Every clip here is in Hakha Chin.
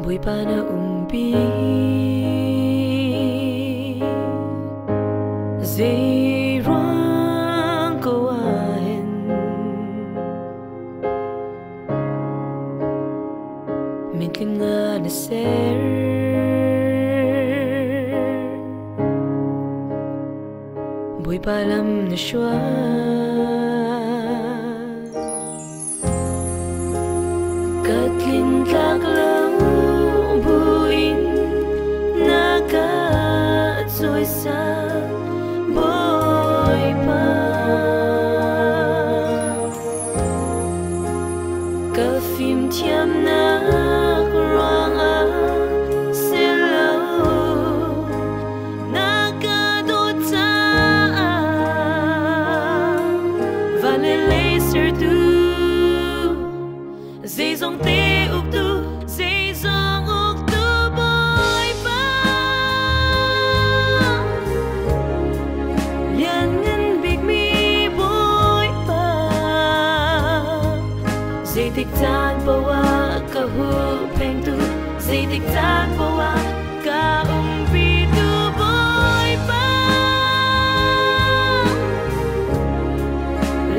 Bawipa na umpi. Zeiruang ko ahin Mintling nga na ser Bawipa lam na shua. Katlin tlak lo buin Nakatsuy sa Bawipa. Kafim tiam nak ruang silo Nakaduta Valele sertu Zizong te uktu Zizong uktu Bawipa. Lian ngan big mi Bawipa. Zeitik caan pawa ka hu peng tu Zeitik caan pawa ka umpi tu Bawipa.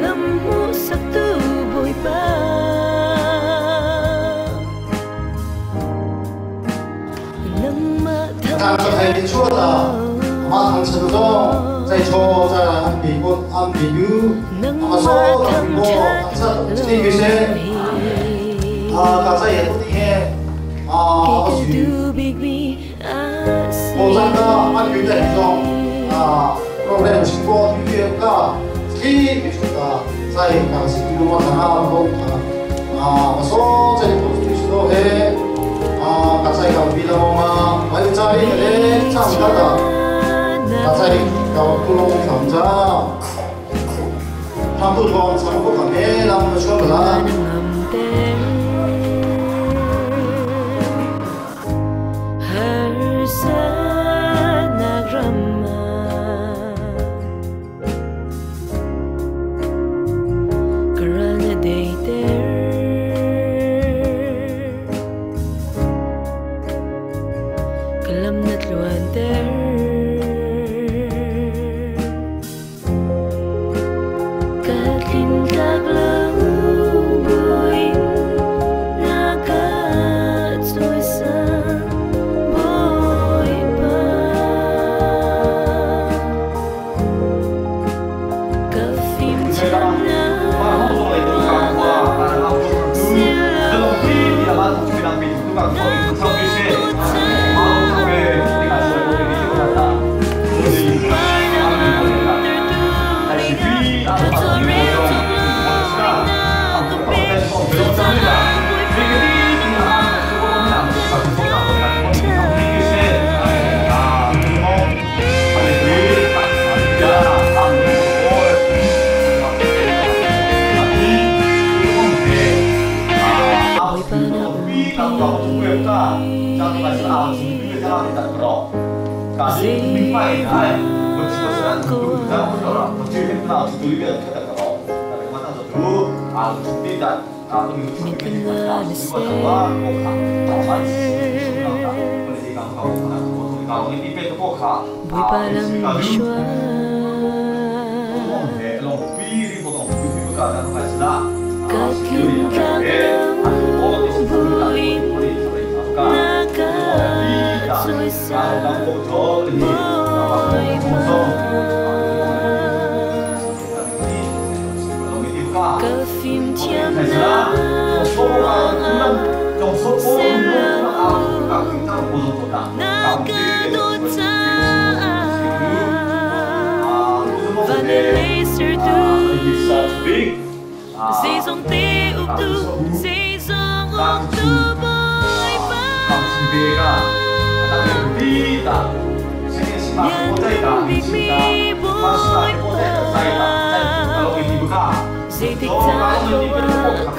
Lam mu sak tu Bawipa. 刚才你说的，马上成功，在错在安比过安比有，阿说我这这有些啊，刚才也不听啊，我去，我这个安比在中啊，我们经过预约个，这个啊，在当时我看啊，我啊，我说这个就是说嘿。啊，刚才讲比了嘛，我在那唱歌的，刚才讲不拢唱着，他不通唱不通的，那我们说不啦。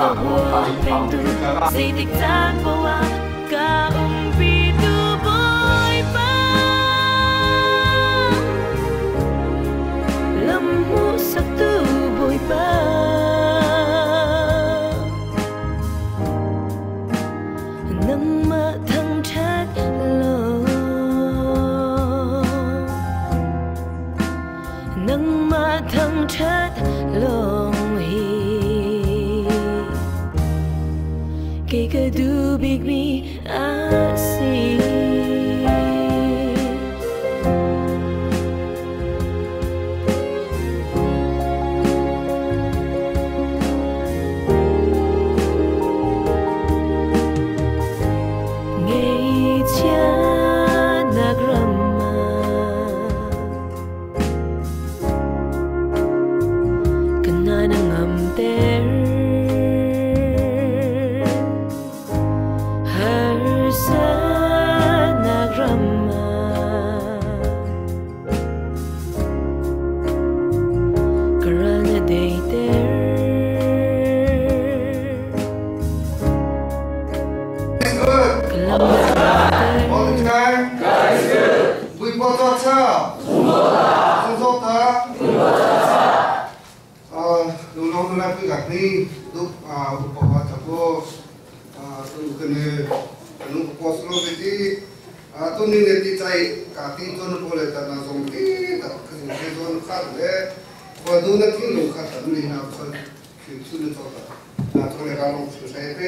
Ka huhphenhtu zeitik caan paoh ah ka umpitu Bawipa. Lam hmuhsaktu Bawipa. Nangmah thangṭhat law nangmah thangṭhat lawng hi kei ka duh bikmi a si. Ngaihchiatnak ram ah ka hna na ngamter. Harsatnak ram ah ka ral na daihter. Good. Ka lam na tluangter. All the time. 不报照车，工作他，啊，龙龙来不敢你，都啊不包括这个，啊，都跟你，侬不说了的，啊，都你那的在家庭做那过来的那种的，可是这种看的，我都那听侬看的，你那去去去那做的，啊，从那个弄出来的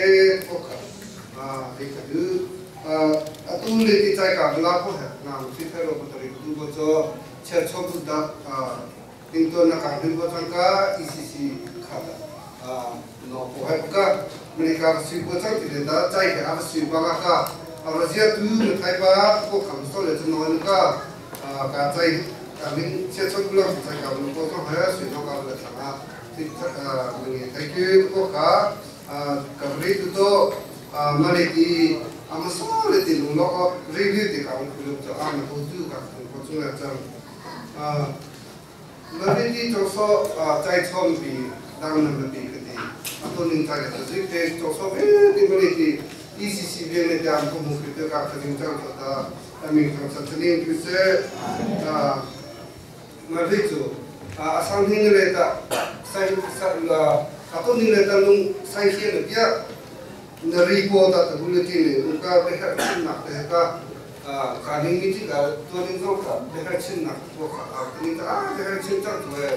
不看，啊，你看就。啊，tu le ti chai ka la ko ha na si thero ko tari tu ko cho che cho bu da a ting to na ka din ko chang ka ECC kha da a no ko ha ka mni ka si ko chang ti le da chai ka a si ba ga ka a ra sia tu na thai ba ko kham so le chu no ka a ka chai ka ning che cho bu la chai ka bu ko to ha si no ka le chang a ti a mni thank you ko ka a ka ri tu to a ma le ti 아마 서울에 농락 리뷰 때 가면 그룹도 아마 도주 같은 거 중에 좀 아, 너희들이 줘서 아, 자이 처음 비 나오는 비 그때 어떤 인사가 되지? 때 줘서 왜 이번에 ECC 비엔에 대한 그 목표가 가진 장소다. 아미 감사드린 글쎄 아, 말이죠. 아, 상행을 했다. 사이 어떤 일을 했다. 농 사이시에는 비야 nari po ta ta bulu ti ne uka be har chin nak te ka a ka ning mi ti ka to ning zo ka be har chin nak to ka a ni ta a be har chin ta to e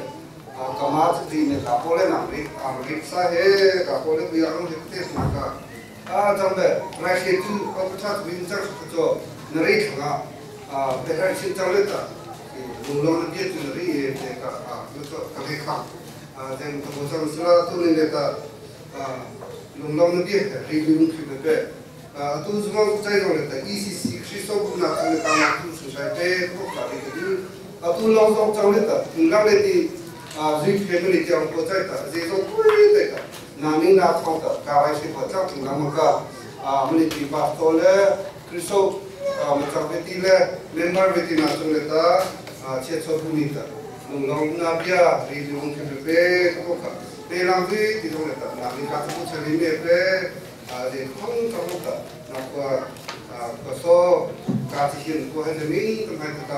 a ka ma ti ne ka po le na ri a ri sa he ka po le bi a ro he te na ka a jang be ra he tu a ku ta tu in ta ku to nari tha a be har chin ta le ta lu lo na bi tu nari e te ka a lu to ka le kha a den to bo sa la tu ni le ta a 농락는 비해 리뷰 크는데 아 또 중앙 국제에서 ECC 크리스토브나 같은 강화 수사에 그거 아 또 롱송 장했다 농락내디 아 리패밀리 장 고자다 제조 꾸이데가 나민나 통다 가와시 버자 동남아가 아 무니티 바스톨레 크리스토 아 무차베티레 멤버 베티나 중레다 아 체초분이다 농락나비아 리뷰 크는데 그거가 대랑이 뒤동했다. 나미 같은 처리에 아, 통통다. 나과 아, 그래서 같이 힘고 해주니 좀 하니까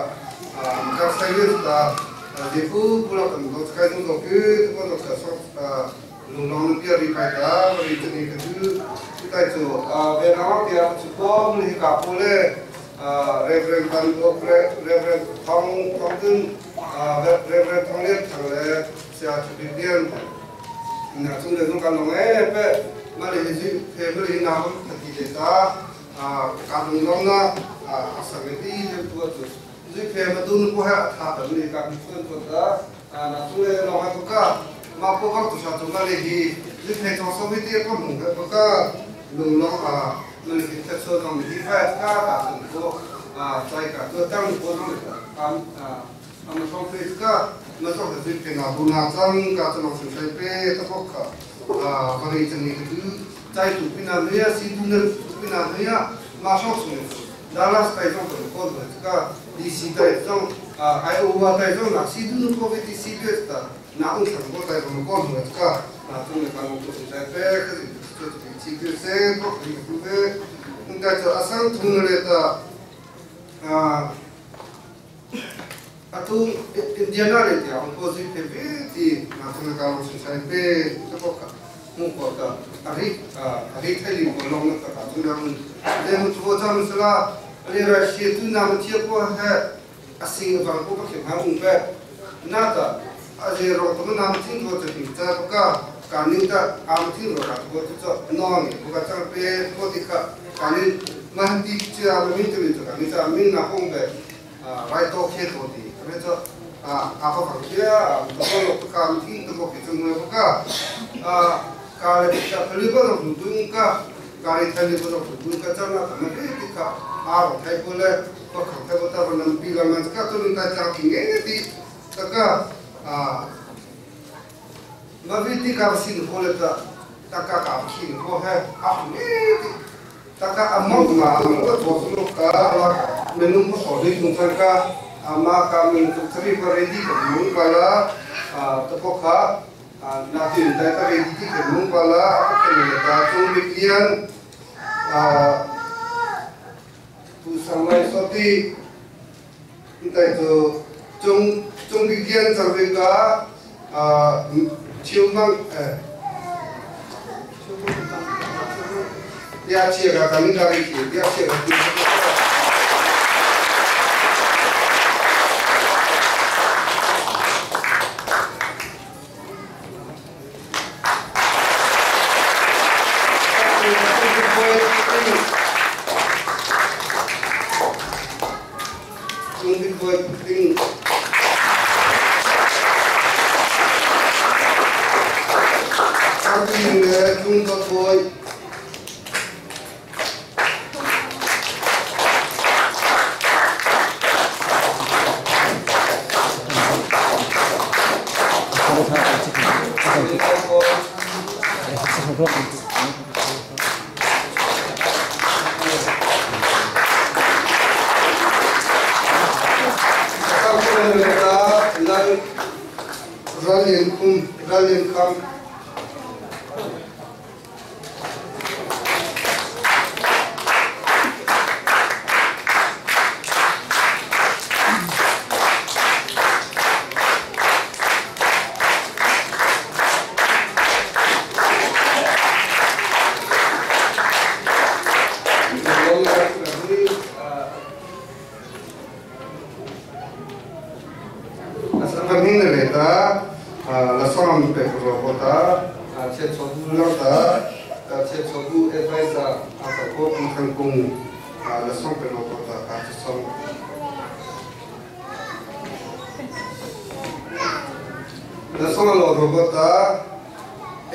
아, 각사유다. 제부 불러던 거 가지고 그 그거 가서 아, 농농 비어리 파다. 우리 저기 그 그다죠. 아, 배나와 주고 우리 가폴에 아, 레버런 반도 레버런 통 통든 아, 레버런 통일 장래 자 주비디언 na chung le zong kan long e pe ma le ji pe ma le na hom ta ti le ta a ka long long na a sa me ti le tu tu ji pe ma dun ko ha tha ta ni ka phun tu ta a na chung le long ha tu ka ma po ka tu sa tu ma le hi ji pe chong so mi ti ko mung ka ka long long a ma le ti ta so dong hi fa ka ka tu ko a chai ka tu tang ko dong le ka a a ma song pe ka ma so ka ji pe na bu na chang ka chang sing sai pe ta ko ka a ka ri chang ni tu chai tu pi na ne ya si tu ne tu pi na ne ya ma so su ne Dallas tai jong ko ko ka DC tai jong a Iowa tai jong na si tu ko ve ti si pe ta na un chang ko tai jong ko ko ka 啊，中的办公室在北，可是就几个生，不可以不的，应该就阿生通了的，啊，啊都印第安纳的条，过去特别的，啊，中的办公室在北，这个木国的，阿里啊，阿里太灵活了，那个中央，然后做咱们是啦，阿里来写对那么结果还，阿新的房不可还五百，那个。阿些罗他们那么听说就听这个。kanin ta amtin ro ka ko to no ni ko ka chang pe ko ti ka kanin ma ti cha ma min tu to kanin cha min na hong be rai to khe to ti ka to a a ko ka kia to ko lo ka am tin to ko ke chung ko ka a ka le cha phli ba ro du ka ka ri thali ba ro du ka cha na ma ti ka a ro thai ko le ko kha ta ko ta ro nam pi la ma ka to ni ta cha ki nge ti ta ka a maviti ka sin holeta taka ka kin ho he a ni taka among ma ko to no ka la menum ho le kun ka ama ka min tu tri pa ready ka mung pa la to ko kha na tin ta ta ready ti ka mung pa la ka ni ta chung bi kian a tu samai soti tai to chung chung bi kian chang bi ka a chiêu mang dia chia ka kami kami dia chia ka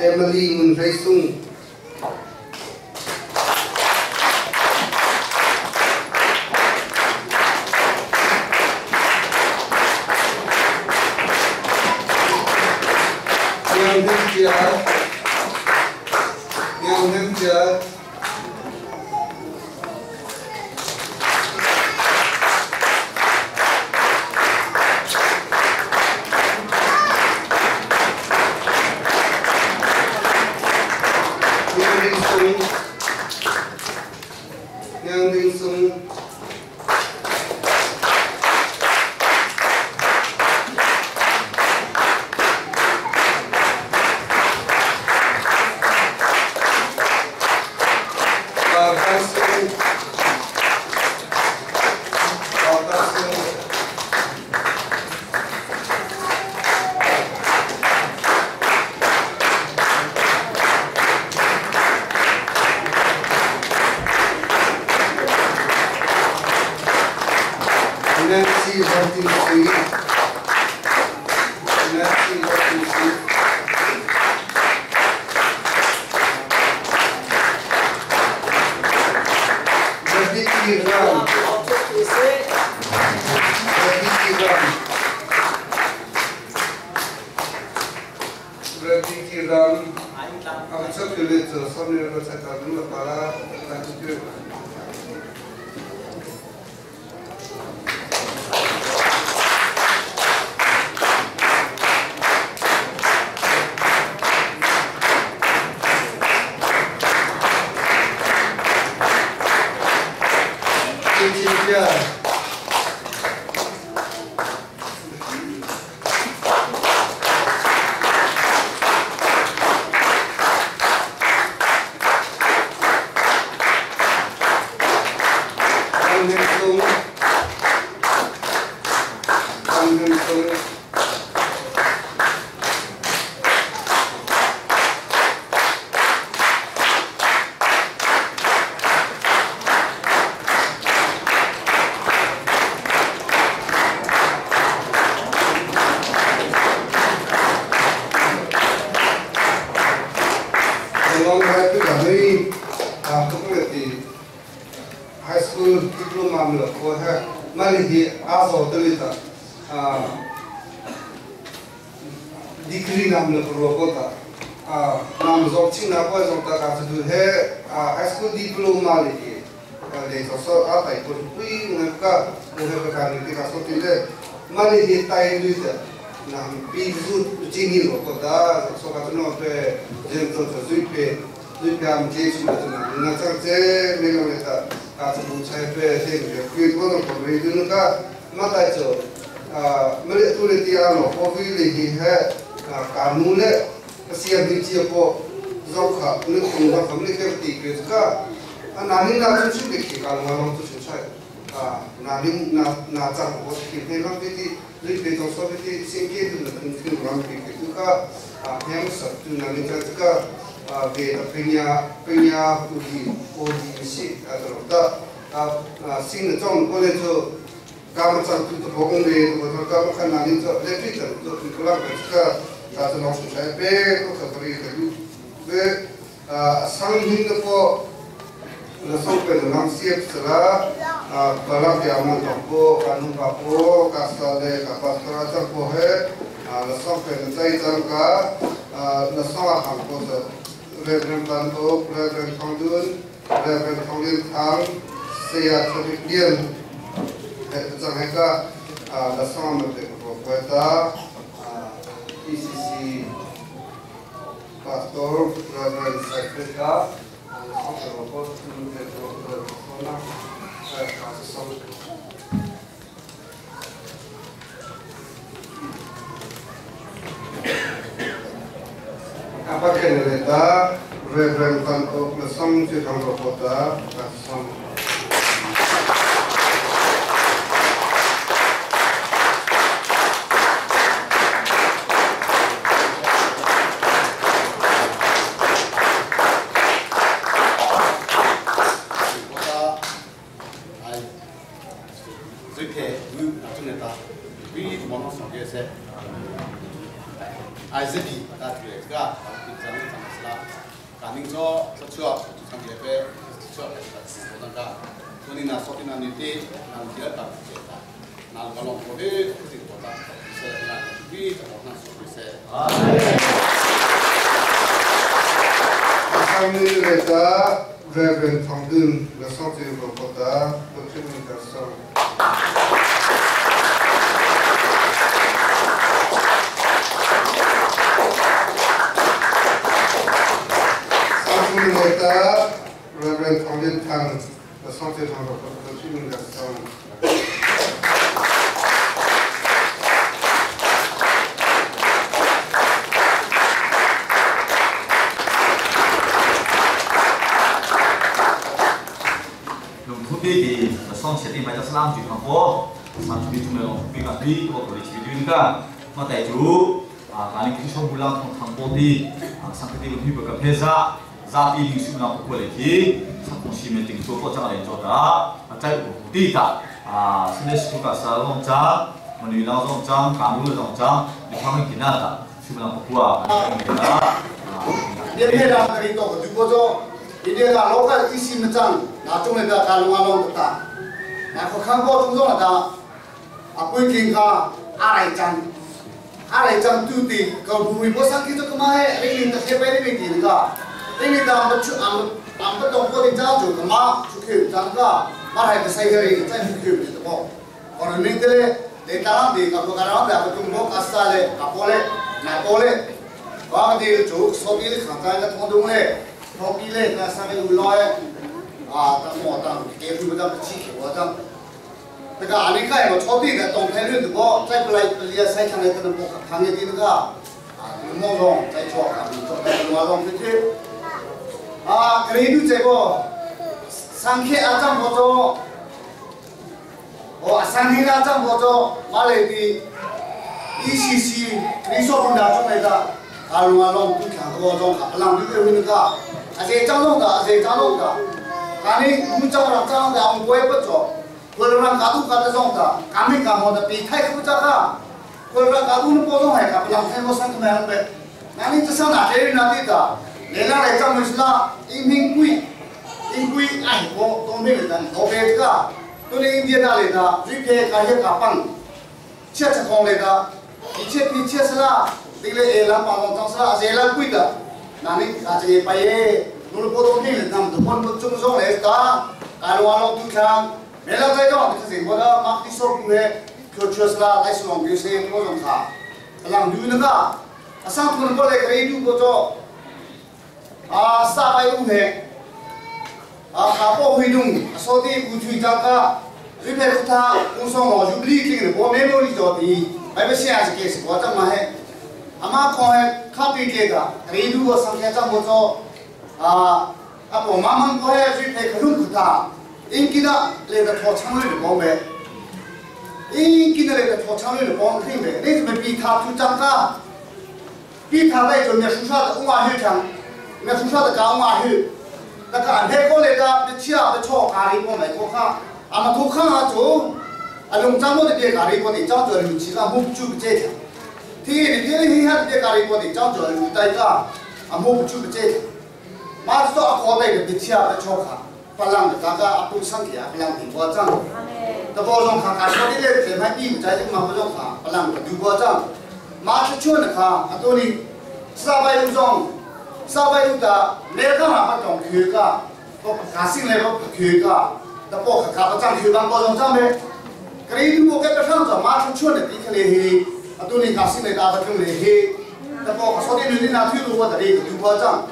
Emily Mun Sung. degree nam le pro ko ta nam zok ching na ko zok ta ka chu he high school diploma le ki le so so a tai ko pui ngan ka mo he ka ni ka so ti le ma le hi tai lu ta nam pi zu chi ni lo ko ta so ka chu no pe jem to to zui pe zui pe am je chu ta na na cha che me lo le ta ka chu bu chai pe te ge pi ko no ko ri du ka ma tai cho ma le tu le ti a no ko vi le hi he ka nu le sia bi chi ko zo kha ne khong ga kham le ke ti ke ka na ni na chu chu ke ka lo lo chu chu chai na ni na na cha ko ki pe lo ti ti ri pe to so ti sing ke tu na thing thing ram ke ke tu ka hem sa tu na ni cha ka ve ta pinya pinya tu di o di si a to ta sing na chong ko le chu ka ma cha tu to bo kong le to ka ma kha na ni cha le ti cha to tu la ka ka ta long su chai pe ko ka ri ka lu ve sang hin ko la song pe lang siep sala bala ke amon to ko kanu ka ko ka sa le ka pastora cha ko he la song pe chai chang ka la song a hang ko sa Reverend Tan Ok, Reverend Thong Dun, Reverend Thong Lin Thang, Sia Thong Dien he chang he ka la song ma te ko ko ta ECC Pastor Reverend Secretary apa keneleta Reverend Tan Ok le song chi thang ro ta ka song Reverend Thong Dun, le song chi ro ta ko chi ni ka song Reverend Thong Lin Thang, le song chi thang ro ko chi ni ka song song sẽ đi mai cho slam chuyển hàng phố sang chuẩn bị chúng mình bị ngạt đi có thể chỉ đi cả mà tại chú cái này cái song bulan thong thang bộ đi sang cái đi cũng bị cái ra ra đi linh sư làm cuộc lễ thì sang công ty mình tính số có chắc là cho ta chạy đi ta xin lỗi sư cả salon cha mà nữ lao dòng cha cả nữ dòng cha để tham gia na ta sư làm cuộc qua đi đi ra cái tổ của chúng tôi đi đi ra lâu cái ít xin mà na chúng mình ta cả luôn luôn ta na có khang có chúng tôi là ta à cuối kinh ka ai chẳng tu ti cầu bùi bố sang kia cho cái mai cái linh ta khép cái linh gì nữa cái linh ta mà chú ăn ăn bất đồng có linh giáo chủ cái mà chú kêu chẳng cả mà hay cái sai cái cái chú kêu gì đó còn linh thế để ta làm gì cả cái làm là chúng nó cắt xa lệ cả bố lệ nà bố lệ và cái chủ số cái khả năng cái thông đông lệ thông cái lệ là sang cái lối à ta mò ta cái thứ mà ta chỉ kiểu ta 那个阿里个我草地的东海路的个，再不来也晒场来，可能不行业的那个啊，莫弄再做啊，做那个弄出去啊，可以就这个，上去阿张合作，哦，上去阿张合作，马来的 ECC 你说不拿出来的，阿龙阿龙不看个种，阿龙就个那个，阿些张弄的，阿些张弄的，阿你不张了张的，我不会不做。 그러나 가두 가두종다 감이 감오다 비타이 크자가 그러나 가두는 보통해 가플랑 해고 상품하는데 나는 저서 나를 나디다 내가 내가 무슨라 인민구이 인구이 아이고 동맹이다 도배가 또는 인디아나레다 주페 가해 가방 체체 공레다 이체 비체스라 定咧 A 啦，八龙张是啦，A 啦贵的，那你啊这个白耶，努了波多天，那么多分中中来打，大罗阿罗都看，没了再讲，可是我的马克思主义，可确实啦，来是往比如说我种卡，让女那个，啊上头过来可以ดู个做，啊沙白乌黑，啊卡波会弄，说的不推张卡，瑞佩库他，公司我就不理解的，我没有理做的，还不现在是给是我怎么嘿？阿妈看嘿，卡比给的，可以ดู个上天怎么做？啊，啊我妈妈过嘿，瑞佩克隆库他，应该的那个脱仓里的宝贝，应该的那个脱仓里的宝贝，你怎么比他出张卡？比他来做那树上的乌马去长，那树上的高马去，那个安排过来的，你吃啊，你炒咖喱过来过卡，阿妈土看啊做，啊龙江木的别咖喱过的，张嘴里吃个木猪不这条，天你天天下别咖喱过的，张嘴里带个，啊木猪不这条，马子做阿过来的别吃啊，你炒卡，不浪的大家阿不上去啊，不浪的过张，那包装卡卡说的嘞，这买比在这个嘛不装卡，不浪的丢过张。马出去的卡，阿多尼，沙白路中，沙白路的，每个人不懂去个，我卡新来我去个，那包卡不涨去帮包装涨呗。可是你我给他上走，马出去的，你看嘞嘿，阿多尼卡新来打不中嘞嘿，那包卡说的女的拿退路我的嘞，就包涨。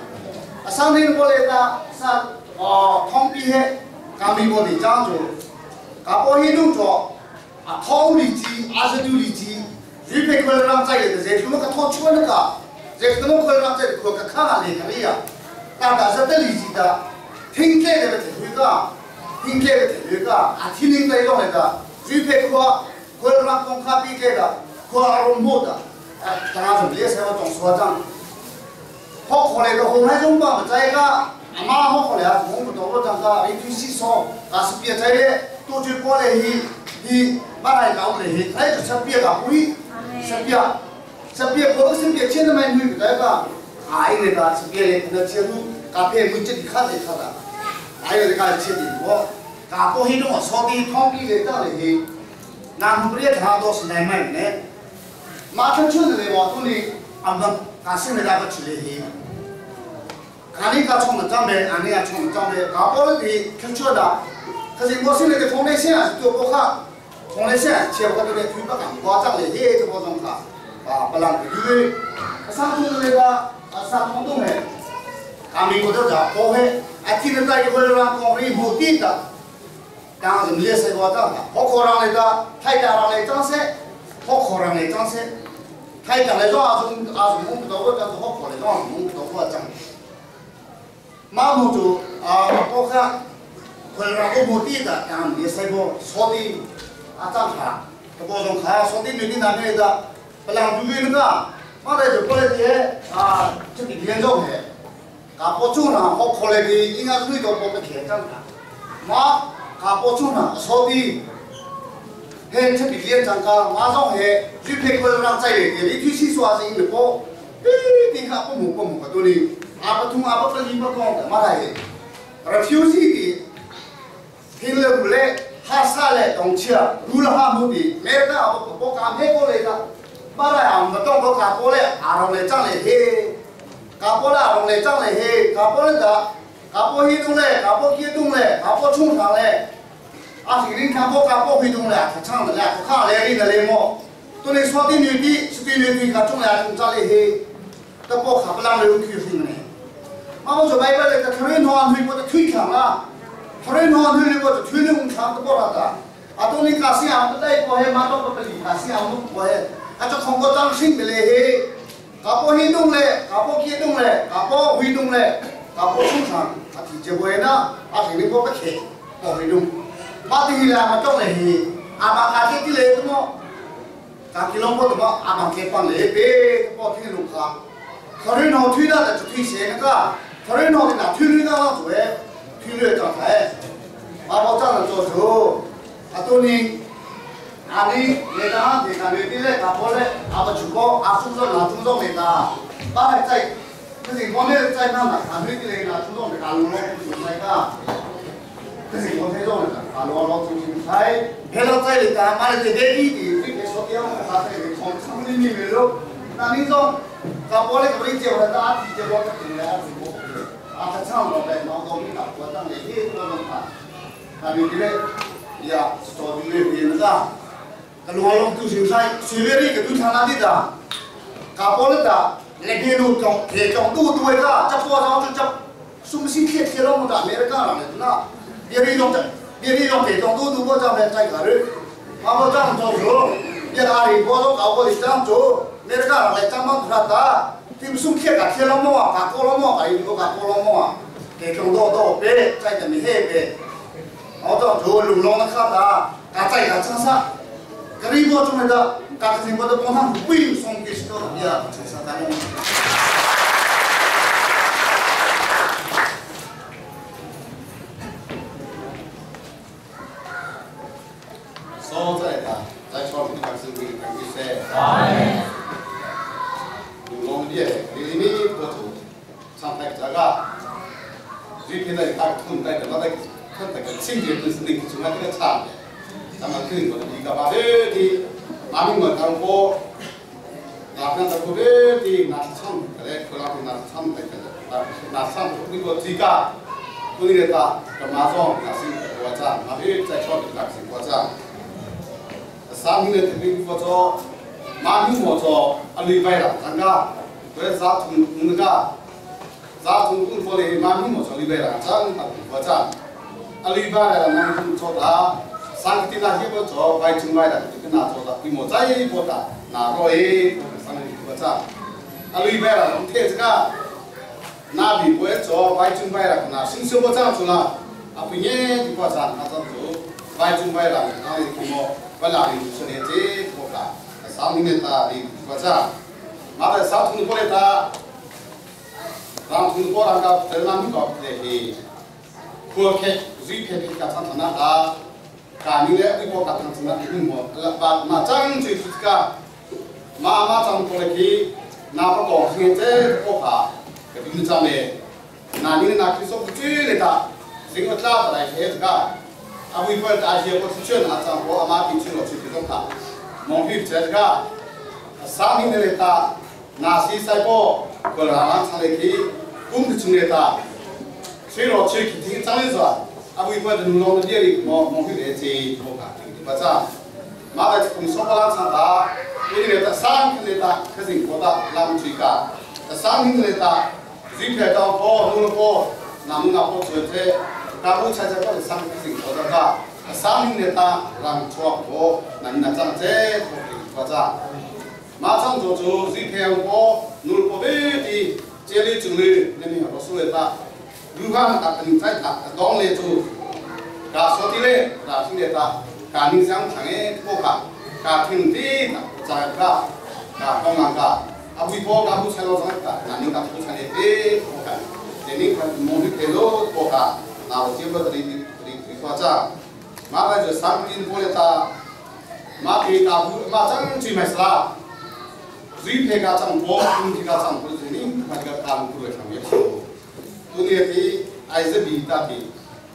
啊，上天过来的，上哦，汤比嘿，咖啡我的涨住，咖啡弄着，啊，汤里鸡，26里鸡。你别看让在的，这他们个掏出那个，这他们看让在可可看啊，厉害呀！大家是得理解的，听这个的听个，听这个听个，啊，听听在用那个，你别看看让讲卡比这个，看阿龙木的，啊，当然是别什么总说账，好可怜的红海中吧，在个阿妈好可怜，红不多个张个，一堆细说，但是别在的，多去过来去，去马来搞来去，哎，就吃别个贵。十别，十别，我十别，现在买女的个，哎那个十别嘞，那切入咖啡没这里看的看的，哎那个切的我，咖啡那种烧的汤比的到嘞，南湖的他都是来买的，马上村的我都里，俺们咖现在那个吃的去，咖喱咖冲的张呗，俺那个冲的张呗，咖啡的吃吃的，可是我现在的红内线是做不好。红来线，切我这边推不干，我长的嘿，这个种卡，啊，不让因为上通的那个啊，上通东的，他们国家不会，啊，听得到一会儿让讲的目的的，当时也是我讲的，好可让那个太阳让来涨些，好可让来涨些，太阳来涨啊种啊种我不到我讲是好可来涨，我不到我讲，马木就啊，我看，可让我目的的，当时也是我说的。啊，张卡，这包装卡，说的女的那边的，不让女的那个，刚才就过来的啊，这个严重的，卡包住呢，好可怜的，应该最多包个钱张卡，妈，卡包住呢，说的，嘿，这个严重卡，马上嘿，就配过来让在的，你去洗刷是因为包，嘿，你看不母不母个多哩，阿不通阿不跟你不讲的，马来的，而休息的，听了不嘞。哈萨嘞，东切，如了哈目的，没得我我干咩过来的，马来啊，我当我干过来，阿龙来长嘞嘿，干过来阿龙来长嘞嘿，干过来的，干过黑东嘞，干过黑东嘞，干过冲上嘞，阿是恁看过干过黑东嘞，他唱的嘞，他看来哩的嘞么？都你说的女的，是对女的，他中来中长嘞嘿，都包卡不让人去分嘞。妈妈说拜拜嘞，他突然突然推我的推墙了。突然突然推我就推了我墙都过来的，啊，都你卡西啊，不带过嘿，马都不理卡西啊，我不过嘿，啊，就通过张信的嘞嘿，卡波黑洞嘞，卡波黑洞嘞，卡波灰洞嘞，卡波冲上，啊，直接过呢，啊，是你过不去，过黑洞，马的来马中嘞嘿，阿妈卡西的嘞怎么？卡基隆过怎么？阿妈给放嘞，别过听路卡，突然突推那就推斜那个，突然突的那推那个做哎。推略状态，马宝长的做主，阿多尼，阿尼，那个那个女的嘞，阿婆嘞，阿不出国，阿中中拿中中那个，把还在，可是我呢在那嘛，阿女的嘞拿中中那个路路那个，可是我这种那个，阿路路中心在，黑了在那个，马来这边的，这边说的，我他在从从里面路，那那你说，咱玻璃个不接我打地接我个进来啊是不？啊，他唱落来，毛东你搞我当年也多弄看，那你这个呀，做的那边个，个罗龙都是在随便你个都唱哪里的，搞玻璃的，那边路中铁中路对个，这坡上就这，松心铁铁路么的，没得干了那，别人用这，别人用铁中路都不这样在搞的，阿不这样做主，别阿里坡都搞过的这样做。mereka orang macam mana ta, tim sungkir kat kilo mo, kat kolo mo, kat ibu kat kolo mo, ke kong do do be, 在这里黑be，我到做路龙的卡达，卡在卡长沙，格里波中的，卡是我的帮他不送给是多呀，长沙大人。所在的，在错的还是为了一些。你我做，上台这个，最近那大痛带的那个，看那个清洁都是那个从那个厂的，咱们去我一个把这的，哪里我当过，哪边当过这的拿厂的来，可那边拿厂的来，拿厂那个这个，不你的打，干嘛做？拿新国家，拿去再创一个新国家，三年的特别我做，马明我做，阿礼拜了，咱个。对，啥从那个，啥从工作的妈咪莫做礼拜了，咱打工作，啊礼拜了，那工作他，上个天那些不做，白种白的，就跟那做的，规模再不大，哪个诶，上个工作，啊礼拜了，侬贴这个，那比不会做白种白的，那新手不这样做了，啊不耶，就不这样，那这样做，白种白的，那你规模不哪里就是连这不大，上面的你不这样。马来沙通过来的，让通过那个在那里搞的嘿，过去最偏僻的长城那啊，赶明的微博长城那里么，把那张嘴出个，妈妈张过来去，那不搞现在不怕，给你们张的，那你那去说不追的的，这个拉的来黑这个，啊微博大些我出去那张我阿妈给去了去这种卡，蒙皮这个，三明的的。那是赛过，过来俺厂里去，工资出来的，所以老去去听张医生，啊，为关的农的店里，莫莫去来接，莫干，不咋，马来公司把俺厂打，因为他三天来打，可是我打拉不出个，三天来打，最开到破，弄了破，那弄那破出来，那不才才过三天我打个，三天来打，让错破，那那张这不咋。马上做出水平高，努力的接力经历，那边老师来打，如果打肯定再打，当来做，打手的嘞，打听的打，打你想抢的不卡，打听的打，在卡，打方案卡，阿不波阿不拆老张打，那你打不拆的不卡，那你看蒙的铁路不卡，那我这边的的的夸张，马来就三天过来打，马给打不马上去买啥？最偏个长波，中偏个长波，就是你那个大陆过来上面说，多年的还是比大的，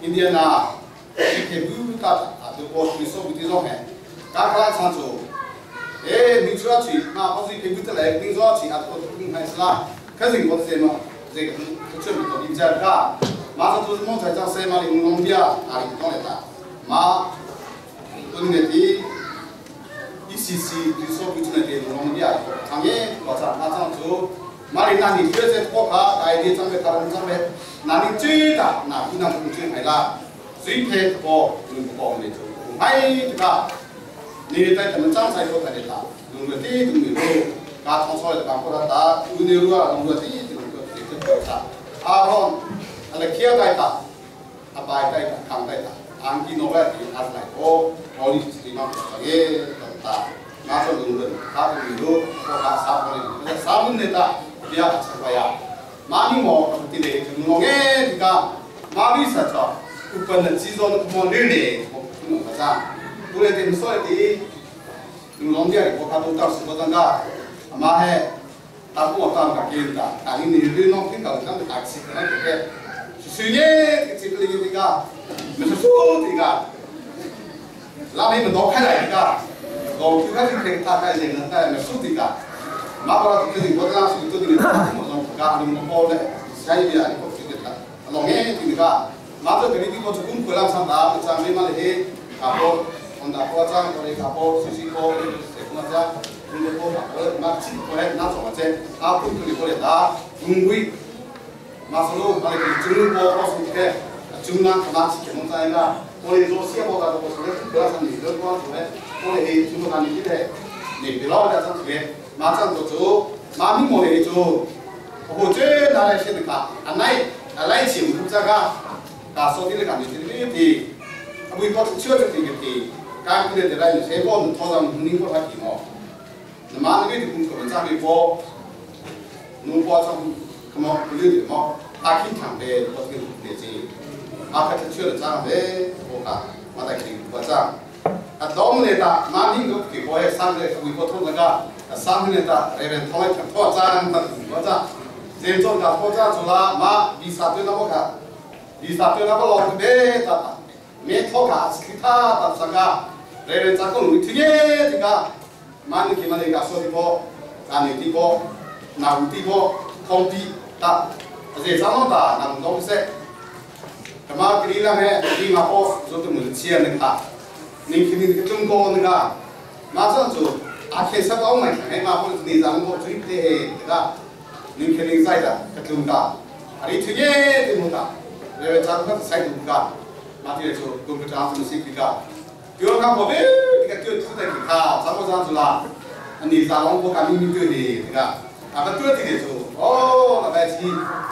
印第安纳，最偏不大啊，就我最说不的说嘿，刚刚唱做，哎，你说要去，那我最偏不得来，你说要去啊，我不开始啦，可是我这么这个这边都比较大，马上就是莫才讲西马里农家，哪里讲来的，马，多年的。ECC 就说不出来的农业，产业老张那张做，马里那你学在国家，大的长辈他们长辈，那你最大那不能不最海啦，最偏多你不讲没做，哎这个，你在咱们张才说在的啦，农业的农业路，家通说的讲过他打，农业路啊农业的农业的这个啥，阿龙，阿来企业带打，阿白带打，康带打，安吉诺外的阿来哦，奥利斯里马这个。那这农人，他的路，我他啥不哩？啥不哩的，别啊，吃饭呀。马尼莫，对嘞，就农业这个，马里啥子？有本的制作的么绿嘞，我不弄个啥。不来点所的，农业我看都到十多张个，妈嘿，大不我当个给的，但你你弄听到咱们大吃那个，是呢，这个这个，没是说这个，那边们都开来一个。我就开始给他开这个，带没数的个， Ma ba ke ni ko na su tu ni mo zo ka ni mo ko le sai ya ni ko ti ta lo nge ti ka ma to ke ni ko chu kum ko lam sam da cha me ma le he ka po on da ko cha ko le ka po si si ko le se ko na cha kum ko ka ko ma chi ko le na zo ma che a pu ni ko le da ung wi ma so lo ma le ke chu ko ko su ke chu na ka ma chi ke mo cha ga ko le zo sia bo da ko so le ko la sa ni le ko so le ko le he chu mo na ni ti le ni bi lo da cha ke 马上就做，马明莫来做，我这拿来写的卡，阿来阿来请不这个，打手的那个你这个的，啊，为国出这个的，刚过来的来你谁帮你拖上你过来提么？那么那个就工作人家没包，侬包上什么不留的么？阿肯谈的，我这个的这，阿克出了账的，我讲，马在给我账，啊，当年的马明个给我上个为国拖那个。三年的，那边他们拖账，他拖账，人做个拖账做了，嘛，比啥对那个卡，比啥对那个老别他，没拖卡，其他他啥个，那边咋个弄的？这个，嘛你起码那个说的不，干的不，拿的不，空的他，这啥弄的？拿东西，他妈给你那边，你妈不做的么子钱那个，你肯定中国那个，马上就。阿克萨高嘛，哎嘛，或者你咱们过最的，对吧？你肯定在的，可中的，啊，你听见听不到？那个咱们在读个，马蒂说，公司长什么信息个？第二个我们这个就出在其他，咱们这样子啦，你咱们不干秘密对的，对吧？啊，不对的说，哦，那白痴，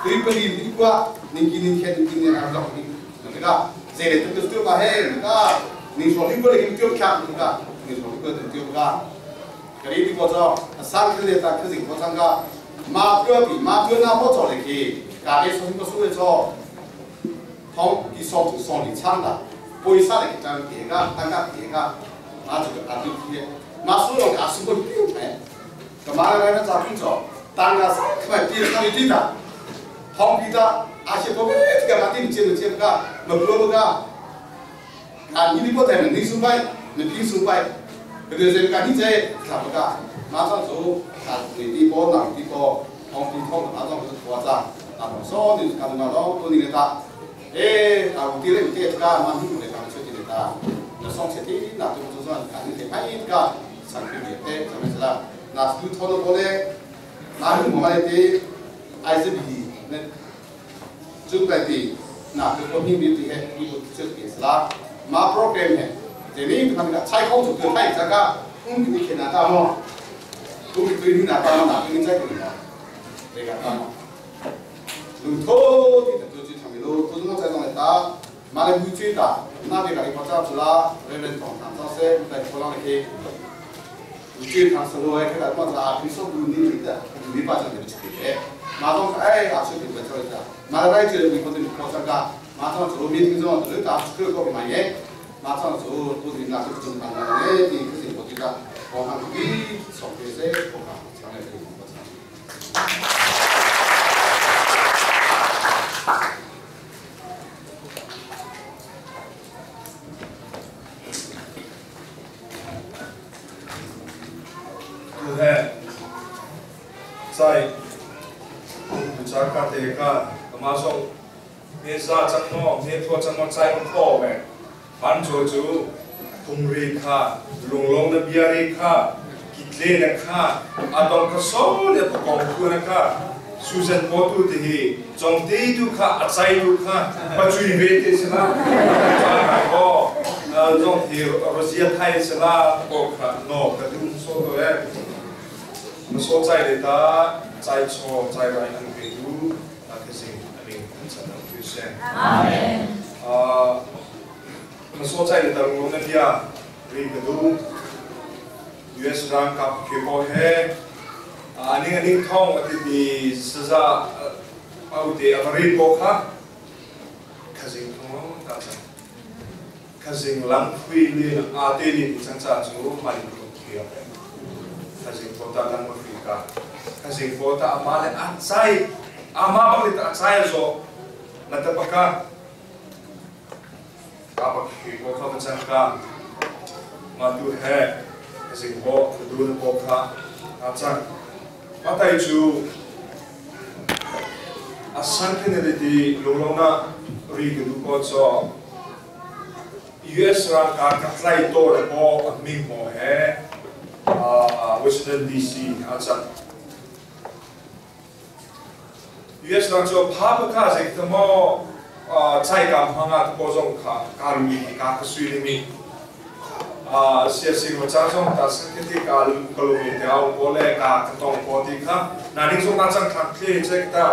对不对？你过，你今年看，今年还不你，对吧？这个这个对吧？嘿，对吧？你说你过来给对看，对吧？你说你过来对不个？그리 비고저 상클레다 크징 고상가 마표비 마표나 호조레기 가게 소신고 수에서 통 기소 소리 찬다 보이사레 장 개가 땅가 개가 아주 아주 기에 마수로 가수고 삐우네 그 말하는 잡힌 저 땅가 그만 삐 뛰다 통비다 아시 보게 티가 마티 제도 제가 뭐 물어보가 아 니니 보다는 니수바이 니 핑수바이 그래서 제가 이제 가보가马上就啊，内地波、南地波、通地通，马上就是多少？啊，所以你看到咯，多年的，哎，啊，有啲咧有啲个，马上就来讲出啲个，那上次啲那就就算讲你睇一个，上个月的怎么是啦？那就拖到过咧，那我们啲 ICB 那就在啲，那就个秘密啲嘅，呢个就系啦，马 program 嘅。这里他们个采购就对派这个，我们给你拿到么？我们对你拿到哪个你再给你，这个到么？路途的就就上面路，都是我在弄的打，马来不追打，那边个你跑这子啦，人人同堂这些在可能去，不追堂是路哎，看来跑这啊，你说不你的，你把这个去的，马上哎，阿出去不走一下，马来就你可能跑这个，马上走面听说，就打出去个买耶。马上就都是那个正常的，你可是我觉得，我看你上这些我看强烈的我操。对，在古扎卡德卡，马上你啥怎么，你拖怎么在破呗？ปันโจจูคุมรีค่าลงลงนเบียรีค่ากิเลนค่าอาดองกระโซเนี่ยประกอบตัวนะค่าสุเซนโปตุที่จงตีดูค่าอาศัยดูค่าปัจจุบันเวทีสละจางก็จงที่รัสเซียไทยสละก็ค่ะนอกกระดุมโซตัวเองมาโซใจเลยตาใจโชใจไรอันเป็นดูนักสิ่งอันนี้ฉันต้องพิเศษมาโซใจเลยตาลงนั่นยารีกระดู US รังกับเคโอเฮอันนี้อันนี้ท่องที่มีสซาเอาเดียบรีโบค่ะขจิงท่องตาจังขจิงลังคุยเรื่องอาเตลินจังจ่าจูมาลิโกเคียบขจิงโฟตาลังมาฟิกาขจิงโฟตาอามาเลอาใจอามาบังลิตอาใจโซนัตปะกะapa ki ko kha chan ka ma tu he sing ko du na ko kha a chan Matai cu a san kheneliti lunglawmhnak ri ka duh ko caw US ralkap ka tlai to le maw a hming maw he Washington DC a cang. US ram cu pha ka zei ta maw chai kam hmanga ko zong kha ka lu mi ka ka sui mi sia sing ma cha zong ta sang ke ti ka lu ka lu mi te au ko le ka ka tong ko ti kha na ning zong na chang thak tle che ta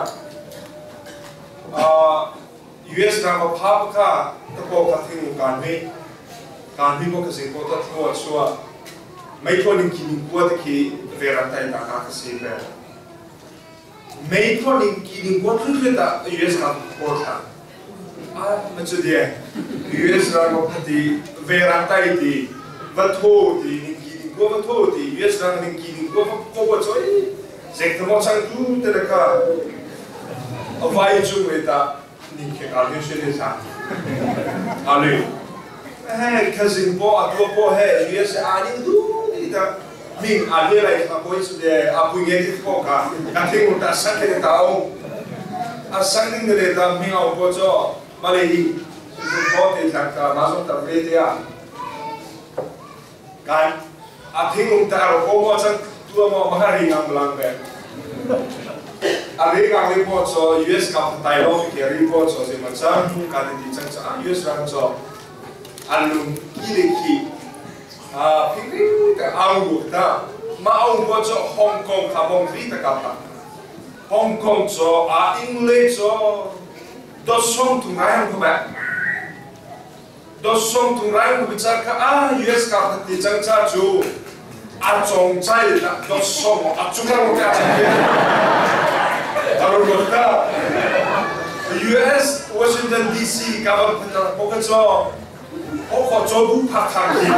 US ram pha ka ta ko ka thing kan mi kan mi ko ka sing ko ta thua chua mei tho ning ki ning ko te khi vera tai ta ka ka si pe mei tho ning ki ning ko thu ta US ram ko tha a ma chu die US ram ko phati vera tai ti va tho ti ning ki ning ko va tho ti US ram ning ki ning ko ko ko choi zek thamo chang tu te ka avai chung le ta ning ke ka le she le sa ale he cousin po atua po he US a ning du ni ta ming a le lai kha koi chu de a pui nge ti ko ka ka thing ta sang ke ta o a sang ning le ta ming au po cho ma le hi su po te thak ka ma so ta ve te a kan a thing um ta ro ko mo chang tua mo ma ri ngam lang be a ri ngang le po cho US ka tai lo ke ri po cho se ma chang ka ti chang cha US ram cho alung ki le ki a phing ta au ta ma au po cho Hong Kong kha bong ri ta ka pa Hong Kong cho a English cho do song tu ngai ko ba do song tu ngai ko cha ka a US ka ti chang cha chu a chong chai la do song a chu ka ka cha a ro ta US Washington DC ka ba po ka cho o ko cho bu phak thang ki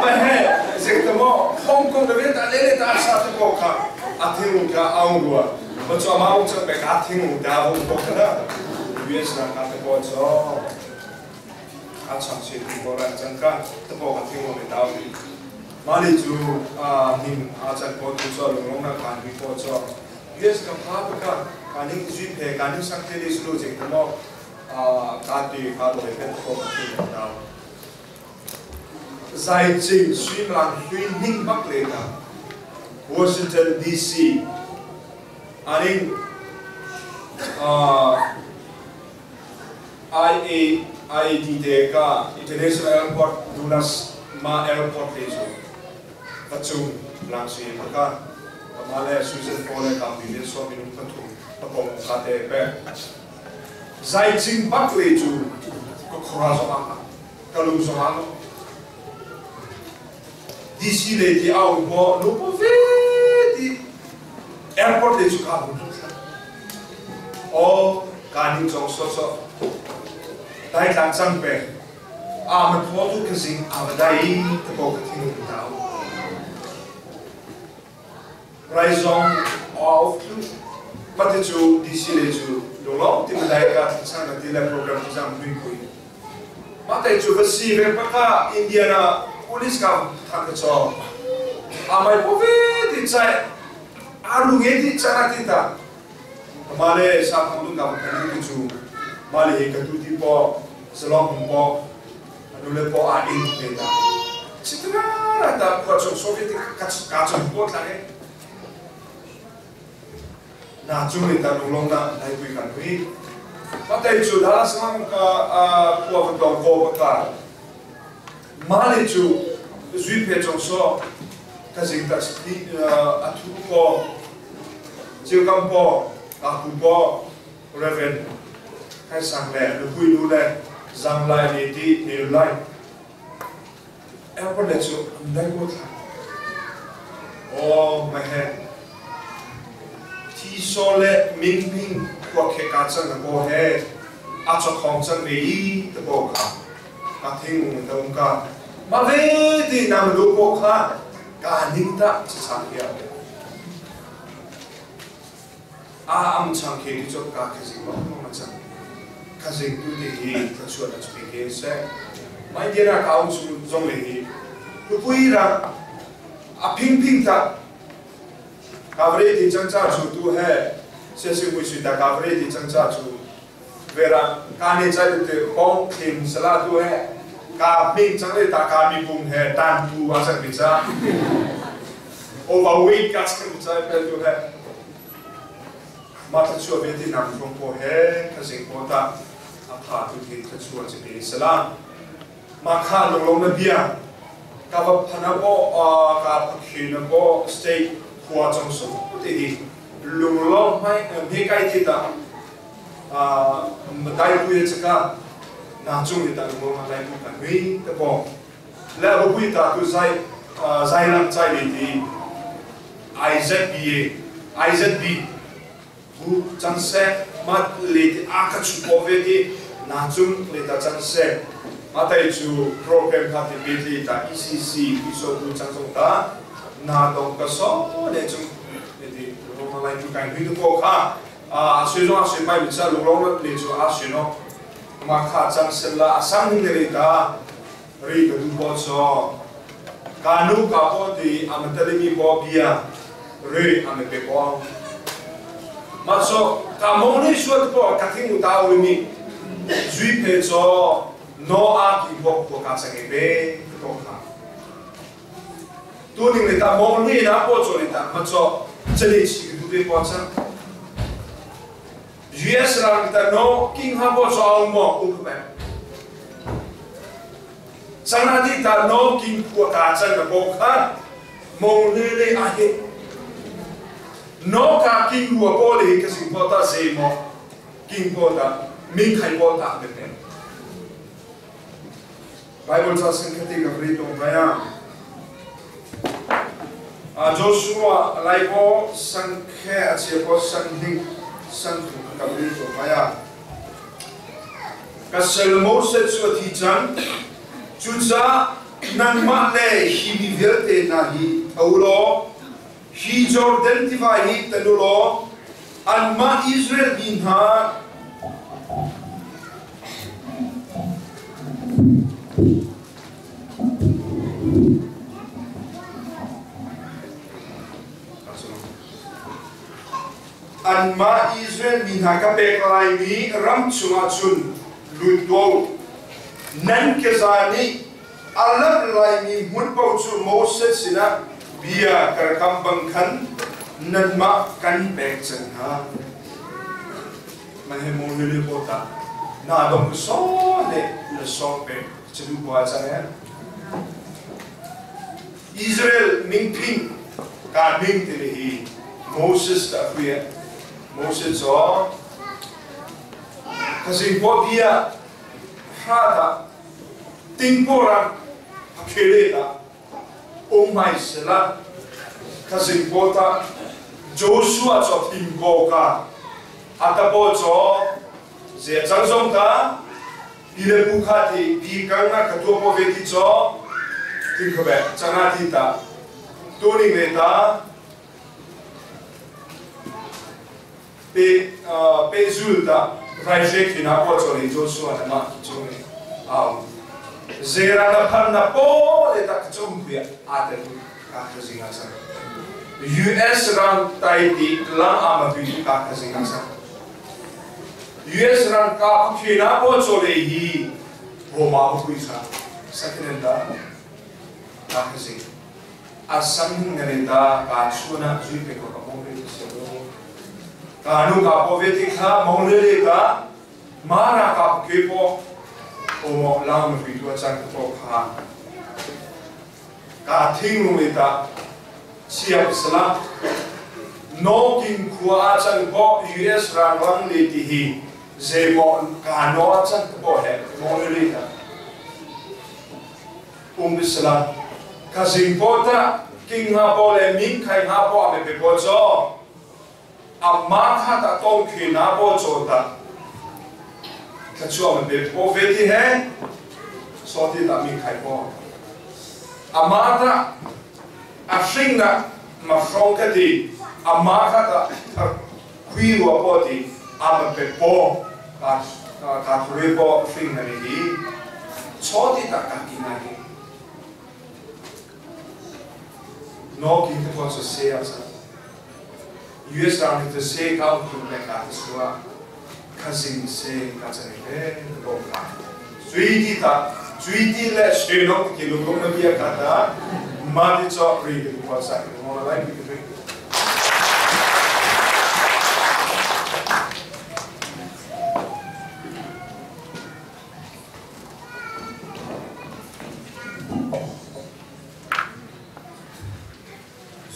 ma he zek ta mo Hong Kong de ta le le ta sa ta ko kha a thing ka aung ruwa ma cho ma ong chang be ka thing da bo ko kha na US na ka ta ko cho a chang se tu ko ran chang ka ta ko ka thing mo le ta ri ma le chu a ning a chan ko tu cho long na kan ri ko cho US ka pha ka ka ning zui phe ka ning sang te le su lo jek ta mo ka ti ka lo pe ko ka ti na zai jing sui lang hui ning bak le ta Washington DC aning IA IAD de ka International Airport Dulles ma airport le chu pachung lang sui pa ka ma le Susan Paul le kam bi le so minung pathum pakong ka te pe zai jing bak le chu ko khora zo ang ka lu zo ang DC le ti au bo lu po ve ti airport le chu ka bu o ka ning chong so so dai tlang chang pe a ma tho tu ka sing a ba dai ta ko ka thing ku tao rai zong off ma te chu DC le chu lo lo ti ma dai ka chang ka ti le program ti chang mui kui ma te chu va si ve pa ka Indiana police ka thang ka cho a mai po ve ti chai a lu nge ti chana ti ta ma le sa phang lu ka ka ni chu ma le ka tu ti po salong po anu le po a in te ta chitra ra ta ko chu soviet ka ka chu po tla ne na chu le ta lu long na dai pui kan hui ma te chu da sang ka a ko va dong ko pa ka ma le chu zui pe chong so ka jing ta ti a thu ko chiu kam po ka ku po reverend khai sang le lu pui lu le zang lai ni ti ni lai airport le chu dai ko tha o ma he thi so le ming ping ko khe ka chang na ko he a cho khong chang me i ta ko kha ka thing ung ta ung ka ma ve ti na lu ko kha ka ning ta chi chang ya a am chang ke ti cho ka khe jing ma ma chang ka jing tu ti hi ka chu na chu ke se mai dia na ka ung chu zong le hi pu pui ra a ping ping ta Kavre ti chang cha chu tu he se si mui si ta kavre ti chang cha chu vera ka ne chai te pong thim sala tu he ka ming chang le ta ka mi pung he tan tu a chang bi cha overweight ka chang bi cha pe tu he ma tha chua ve ti nam thong po he kha sing po ta a pha tu thi tha chua chi pe sala ma kha long long na bia ka va phana po ka phakhi na po state khua chong su ti hi lung long mai me kai ti ta dai pu chaka na chung ni ta lung long lai pu ka nui te po le bu pui ta tu zai zai lam chai le ti IZBA IZB bu chang se ma le ti a ka chu po ve ti na chung le ta chang se ma tai chu program kha ti be ti ta ECC iso bu chang song ta na dong ka so le chung le ti ro ma lai tu kai nui tu po kha a sui zong a sui mai mi cha lu long le chu a sui no ma kha chang se la a sang ni le ta ri ka du po cho ka nu ka po ti amatali mi po bia ri ame pe po ma so ka mong ni suat po ka thing u ta u mi zui pe cho no a ki po ko ka chang e be to kha tu ning le ta mong ni na po cho le ta ma cho chele chi du be po cha US rang ta no king ha po cho au mo u ba Sanadi ta no king ku ka chan na po kha mong le le a he no ka king hu po le ka sing po ta se mo king po ta ming khai po ta de pe Bible cha sing khati ka free tong kaya a Joshua lai po sang khe a che po sang ding sang thu ka free tong kaya ka sel Moses chu thi chang chu cha nangmah le hi mi vialte hna hi tho law hi Jordan tiva hi tan u law anmah Israel mi hna anmah Israel mi hna ka pek laimi ram chungah cun lut tuah u. Nan keza nih a lamh laimi hmun paoh cu Moses sinah bia ka rak kam bang khan nanmah kan pek cang hna. Mah hi maw lili pawl ta na dong ku so le na sawng pek cu duh ko cang eh. Israel mingphing ka ming timi hi Moses ta hui Moses cu khazing paw bia hra ta tingpawrang akhele ta umai sela khazing paw ta Joshua cho thingko ka atapo cho ze chang zong ta pi le pu kha ti pi kang na kha tua po ve ti cho tin kho be changa ti ta tu ning le ta pe pe zul ta rai she khina po cho le Joshua na ma chu ni au zera na phan na po le ta chung pia a te ka kha zinga sa US ram tai ti lang ama tu ka kha zinga sa US ram ka khina po cho le hi Roma ko pui sa sakinen ta ka kha zing asam ngare ta ka chuna zui pe ko ka mo pe se lo ka nu ka po ve ti kha mong le le ka ma ra ka ke po o mo lang ma pi tu chang ko kha ka thing lu le ta siam sala no king khua a chang po US ran wang le ti hi ze mo ka no a chang ko he mong le le ta bisala ka sing po ta king ha po le ming khai ha po ame pe po cho amma kha ta tong khi na po cho ta ka chu ame pe po ve ti he so ti ta ming khai po amma ta a hring na ma frong ka ti amma kha ta khui ro po ti ame pe po ka ka thuri po hring na ni hi cho ti ta ka ki na hi no king te po so se a sa US ram hi se ka um tu me ka suwa cousin se ka chane le lo ka zui ti ta zui ti le she no ki lu ko na bia ka ta ma ti cho ri ki ko sa ki mo lai ki ri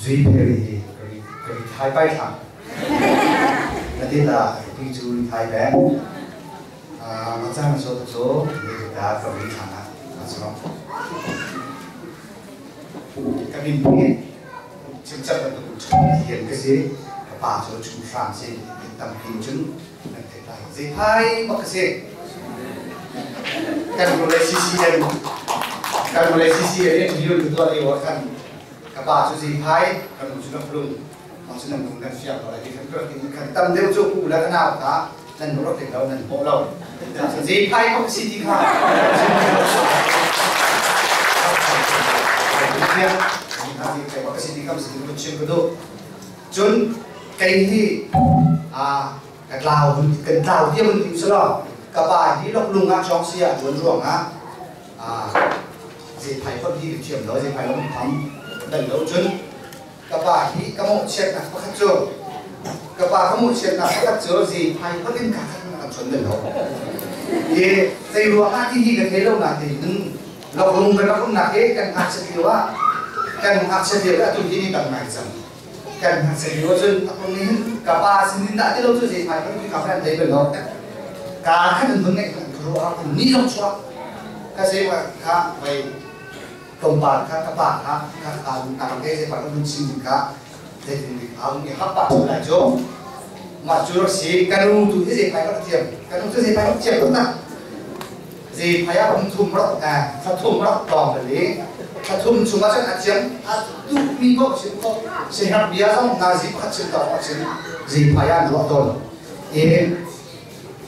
Zui pheri hi ka ri thai pai thlang. Na ti ta pi chu ri thai peng. Ma chang so tu chu ni ta ka ri thlang a ma chu. Ka min pi chim chap na tu chung hian ka si ka pa chu chung hram si tam pin chun nan thei lai. Zei phai bak ka si. Kan mulai CCM kan mulai CCM ni tu tu ai wa kan ka pa cu Ziphai kan nu cu Naflung ma cu nan lung kan fiang ko lai ti kan kan tam deuh cu pu le ka nau kha nan rak tek lo nan pawh lo Ziphai bak si ti kha cun kei hi a ka tlau kan tlau tiam an ti selo ka pa hi lok lung ah chong sia tuan ruang ah Zephai hot hi ka thiam lo zephai lo tham dal lo cun ka pa hi ka mawhchiatnak pakhat cu ka pa ka mawhchiatnak pakhat cu zephai hot in ka khat kan chon bal lo i zei ruang ah ti hi ka thei lo na te in loklung kan rak umnak he kan ngakchiat lio ah kan ngakchiat lio atu hi ni tam ngai cang kan ngakchiat lio cun aklung nih hin ka pa sin in dah ti lo cu zephai hot in ka khat thei bal lo ka khat in vun ngeih kan ruah ni zong chuak ka zewa kha vai tlawmpal kha ka pa kha ka ka na ke ze pa ka dun sin ding kha zeitin dik au ni hap pa chu lai chu ma chu ro si ka nu tu hi ze phai ka thiam ka nu chu ze phai ka thiam ko na ze phai a um thum ro a tha thum ro tong bali tha thum chung a chan a thiam a tu mi ko sim ko se hak bia zong na zi khat sim ta ko sim ze phai an ro ton e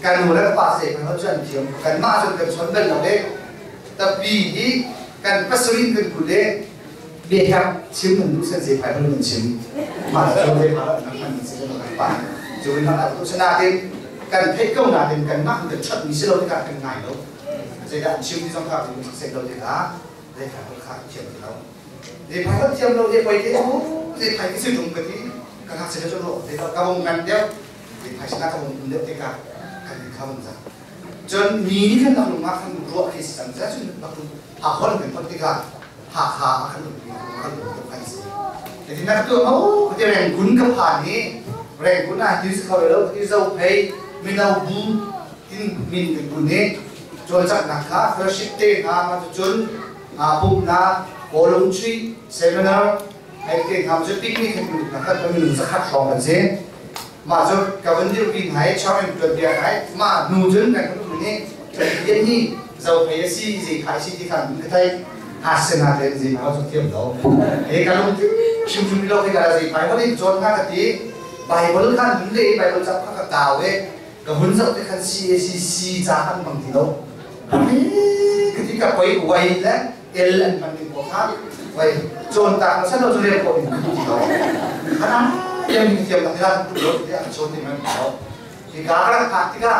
kan nu le kan pa se kan cu an thiam kanmah cun kan chon bal lo le tapi hi kan pasarih kan ku le biaherh chim nan duh sen zephai hon nan chim mah cu zephai nan hman nan si kan pa cu in nak tu sanatin kan theih ko natin kanmah kan chat mi si lo tikah kan ngai lo zeidah an chim ti zong kha kan sek lo tikah zephai hon kha thiam ti lo zephai hon thiam lo le poi te u zephai ki si tung ka ti ka ngak se le lo te ka bong ngan deuh phaisa ka hung um deuh tikah kan kha vun za cun mi nih khan nak lung ah khan ruah khi si cang cun nak lung ha hon kan hon tikah ha kha kan lung kan lung tuk kan si ti nak tu mo ti reng gun ka phan hi reng gun ah ti kho lo ti zo phei mino bu tin min kan bu ne cawlcanghnak kha fellowship te hna ma cun pumnak kawlung chui seminar hei te hna cu picnic kan kan minung zakhat hrawng kan si mah cu ka vun dirpi hna i char in tuan bia ngai mah hnu cun kan kan um ni Pathian hi zo phei a si zei khai si ti khan ka thei hasen ha te zei ma cu thiam lo he ka lung hrim hrim lo he ka zei phai hon in cawn nga ka ti Bible khan hun le Bible ca kha ka kau e ka hun zoh te khan CACC ca kan bang ti lo ka ti ka poi wai le el an hman ding ko kha vai cawn tak na san lo cu rel ko in ti lo khana yam ni thiam tak la tu lo ti an chawn ding an lo ti ka ra kha tika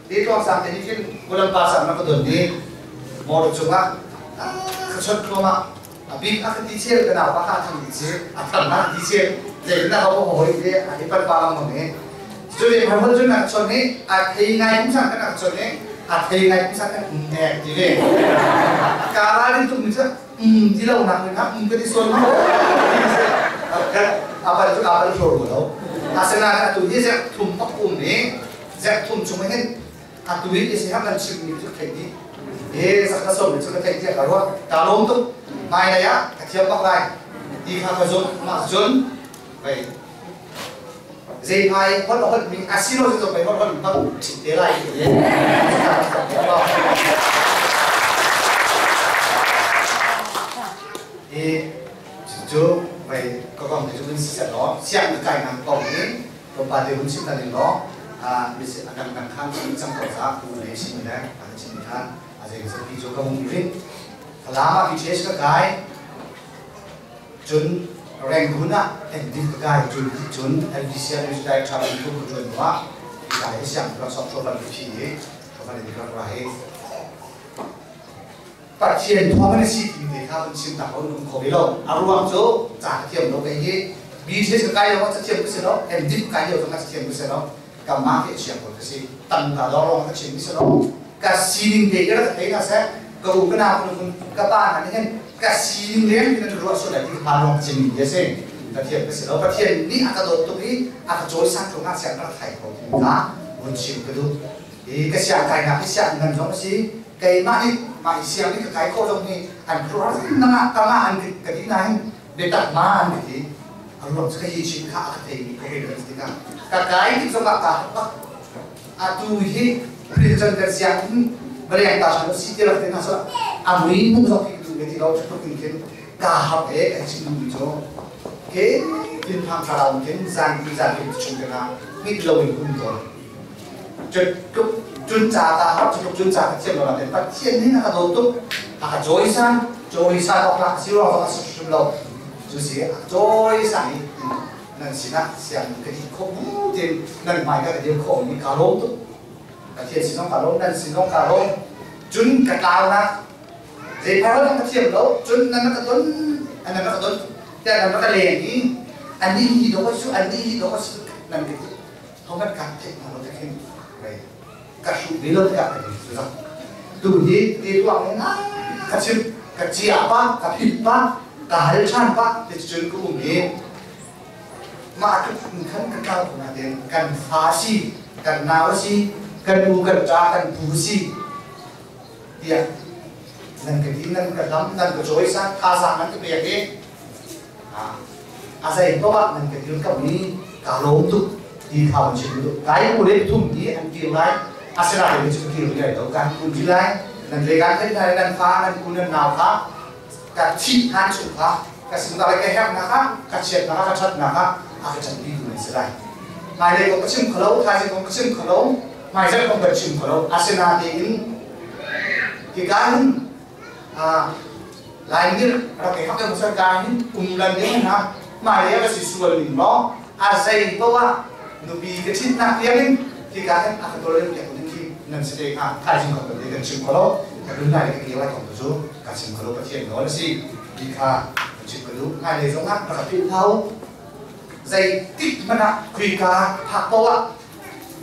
ti tuang sang te ni khin kulam pa sang na ka don ni motor chungah ka chot thluama a bik a ka ti chel ka nau pa ka thang ti chel a thang na ti chel zei na ho ho hoi te a hi pan pa lang mo ne cu le phar chun nak chon ni a thei ngai kum sang kan nak chon ni a thei ngai kum sang kan ek ti ve ka ra din tum ni cha ti lo nak ni um ka ti son ma a pal chu a pal thor lo asana atu hi zek thum pak um ni zek thum chung hin atu hi si ham nan chim mi chu thei di e sak ka som chu ka thei tia ka ruwa ta lom tuk mai lai ah ka thiam bak lai ti kha ka zum ma cun vậy dây phai hot hot mình asino cho phải hot hot bắt chỉ thế lại thì chú vậy có còn thì chúng mình sẽ đó xem cái cảnh nằm cổng ấy còn bà thì cũng xin là đó à mình sẽ đằng đằng khăn xin trong cầu giá cụ lấy xin mình đấy à xin mình than à dây cái thì chú có mong biết là mà bị chết cái chun Rangoon MD ka kai chun chun LDC News Director in tu chun wa ka hi siang ra sok chopan ki hi chopan ni ka ra he Pathian thong ni si ti te kha bun sim ta ko num kho lo aruang chu cha thiam lo kai hi BTS ka kai lo cha thiam ku se lo MD kai lo ka thiam ku se lo ka ma ke chiang ko si tam ka do rong ka chim se lo ka sining te ka thei na se ka u ka na ku ka pa na ni ka sining lem ni ro so la ti pa rong chim ni se Pathian ka se lo Pathian ni aka do tu hi aka choi sang chu nga siang ka thai ko ka bun chim ka du e ka siang kai na ka siang ngan jong si kai ma ni ma siang ni ka kai ko jong ni an kru na ka ma an ka ti na hin de tak ma an ti aruang ka hi chin kha ka thei ni ko he ti ka ka kai ti so ka ka pa atu hi prison der siang bariang ta sa si ti ra te na sa amui mu so ki du ti lo chu kin kin ka ha e ka chin mu cho ke tin phang tha rau kin zan ti zan ti chung ka na mi lo in kum to chut kup chun cha ta ha chut chun cha ka chen lo la te pa chien ni na ka do tu a choi sa ok la si ro ka su lo chu si a choi sa ni nan si na siang ka di kho bu tin nan mai ka di kho ni ka lo tu ka thian si nong ka lo nan si nong ka lo chun ka lao na dei pa lo ka thiam lo chun nan ka ton an nan ka ton te nan ka le ni an ni hi do ko su an ni hi do ko su nan ke thong kan ka the na lo te khin kai ka su bi lo ka ka su za tu hi ti tuang na ka chim ka chia pa ka phit pa ka hal chan pa te chun ku um hi ma ka khan ka kao na den kan fa si kan nau si kan u kan cha kan pu si tia nan ka din nan ka lam nan ka choi sa tha sa nan ka pe ke a a sai to ba nan ka din ka ni ka lo tu ti khao chin lu cái u le thum ni an ki lai a se ra le chu ki lu to kan ku ji lai nan le kan thai thai nan fa nan ku nan nau kha ka chi han chu kha ka sim da cái hek na kha ka chet na ka chat na kha a ka chan bi lu se lai mai le ko ka chim khalo tha jing ko ka chim khalo mai jang ko ka chim khalo a se na te in ki kan a lai ni ra ke hak ke sa ka hin um lan ni na mai le ka si sual ni mo a zai to wa nu bi ka chin na tiang in ki ka kan a ka to le ke ko ki nan se te kha tha jing ko te kan chim khalo ka dun lai ke ki lai ko chu ka chim khalo pa thian no si ki kha chim khalo ngai le zong ha ka pi thau dây tích mà na quy ca thạc to ạ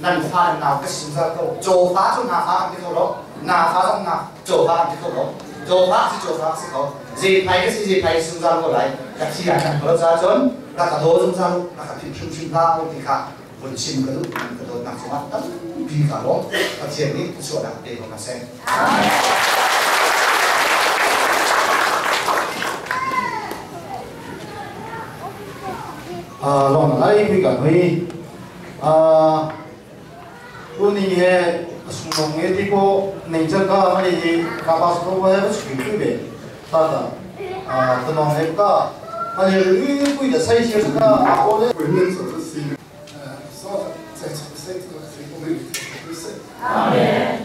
nằn pha nào cái sinh ra đâu chỗ phá trong nào phá thì không đó nào phá trong nào chỗ phá thì không đó chỗ phá thì chỗ phá sẽ có gì phải cái gì phải sinh ra đâu lại cái chi là nằm ở ra chốn là cả đồ trong ra là cả thịt chung chung ba thì cả vẫn chim cái lúc cái đồ nằm xuống mắt tấm vì cả đó và thiền đi sửa đặc để mà xem lòng lấy vì cả huy tu ni he sung nong e ti ko nei chang ka ma ni ka ba so ko he chu ku be ta ta tu nong he ka ma ni ru ku de sai xie ka a o le 아멘.